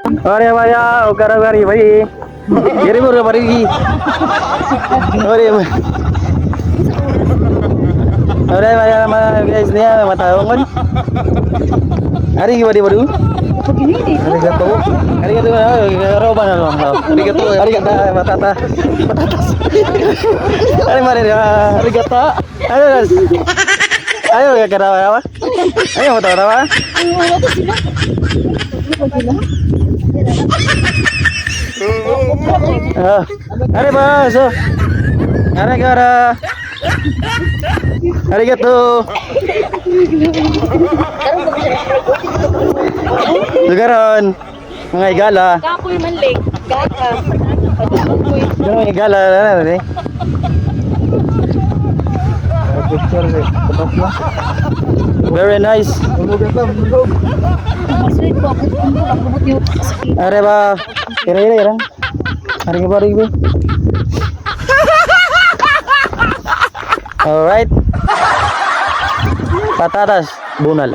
अरे भैया, करो गाड़ी भाई। गिरी मुर्गा पड़ेगी। अरे अरे भैया, guys niya matawang. Ari gimana baru? Arigato. Arigato. Roba na lang. Arigato. Arigato. Matata. Patatas. Ari mari. Arigato. Ayo. Ayo ya karawa. Ayo matawa. Ah. Ari ba? So. Ari gara. Arigato. Lugaron. Mga igala. Kapoy man leg. Gata. Kapoy. Yung mga igala na na eh. Very nice. Are ba? Ira ira ira. Ari ba ari ba? Alright. Patatas bunal.